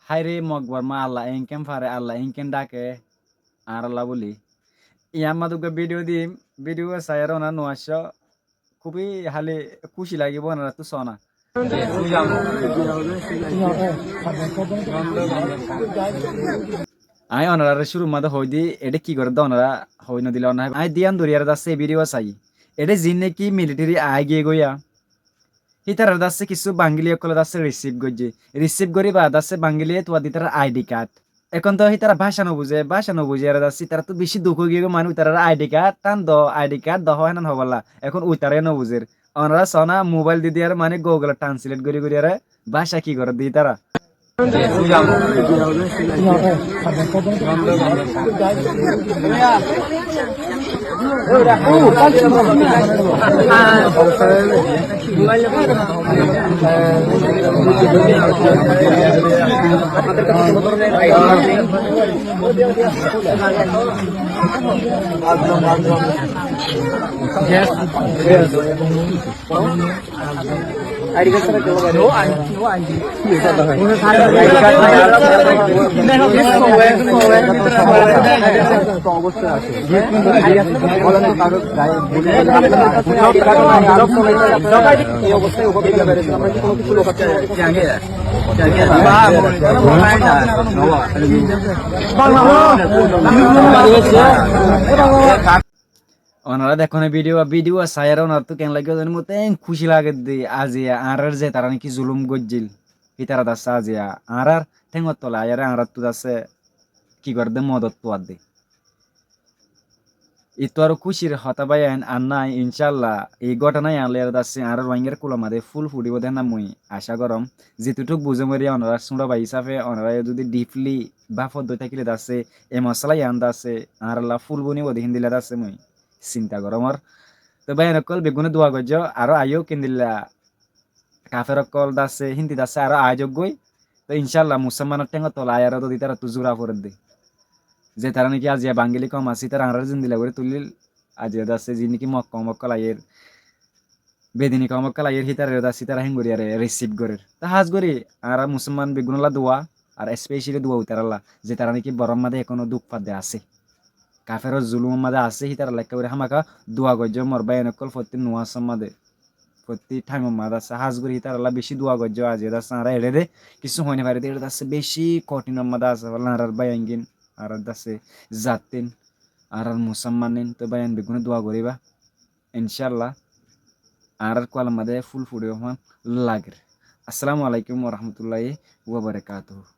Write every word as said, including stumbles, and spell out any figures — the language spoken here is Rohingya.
Háire Mok Borma, Allah eñken fare, Allah eñken dháke, añárálla bóli. Yián mazé uggwá bídiyo dim, bídiyo saiyóre onorá no aiccó, kúbi háli kúci lagibó onoráttu soóna. Aññí onoráre cúrur mazé hoóiddi, eçé ki gorédde onorá hoói nodilé onorá. Aññí diyan duriyaré dassé e bídiyo saiyí. Eçé ziín niki militeri aái giyé góiya, hítararé dassé kissú Bangíli ókkole dassé risív goijjé. Risív gorí baade dassé Bangíliye tuwar di ítarar aidhi kaád. Ekón toó hítara báca nobuzé, báca nobuzé eré dassé ítarattu bicí duk óigiyoi, mani ítarar aidhi kaád tán do, aidhi kaád do hoó hénan hoóbolla. Ekón uitaré nobuzér. Onorá soóna mubáil di diyaré mani Google Translate gorí gorí eré báca ki gorédde ítara. Onorá dekóne bídiyo, bídiyo saiyóre onoráttu keén lagé zani, mottú eén kúci lagedde. Aziya añárar zetará niki zulúm goijjíl, hítara dassé aziya añárar théngor tole aiyóre añáráttu dassé ki gorédde, modot tuwadde. Ittu aró kúcir hotá báiyain ar nái, incálla, ei góthana yián loi eré dassé añárar Ruáingar kulor mazé fúl fuçíbo dé hénna mui acá goróm. Zetuthúk buzóm eré onorár súñço bái hísafe onorá yó zudi dhifli báfot dói tákile dassé e mosala yián dassé añárálla fúl bunibo dé híndilla dassé mui sinta goróm ar. Toi báiyain ókkol beggúne dua goijjó, aró aiyó kindilla kafer ókkol dassé híndi dassé aró aái zoggói. Toi incálla musolmanor théngor tole aiyóre zudi ítarattu zura foredde. Zetará niki aziya Bangíli koum asé ítara añáráre zendilla gorí tulíl, aziya dassé ziín niki Mok koum ókkol aiyér, bedini koum ókkol aiyér hítararé dassé ítara héngorí eré risív gorér. Toi hás gorí añára musolman beggúnolla dua, ar especially dua ítaralla, zetará niki Bormar mazé ekóno duk fadde asé, kaferor zulúmor mazé asé, hítaralla ekká gorí hámaka dua goijjó mor báiyain ókkol, fottí nuwasor mazé, fottí thaimor mazé dassé, hás gorí hítaralla bicí dua goijjó. Aziya dassé añára eçé dé kissú hoói no fari dé, eçé dassé bicí kothinor mazé asé, bóle añárar báiyaingín, añárar dassé zattín, añárar musolmanín. Toi báiyain beggúne dua goríba, incálla añárar kualor mazé fúl fuçíbo fán lager. Assalamu alaikum warahmatulláhi wabarakátuhu.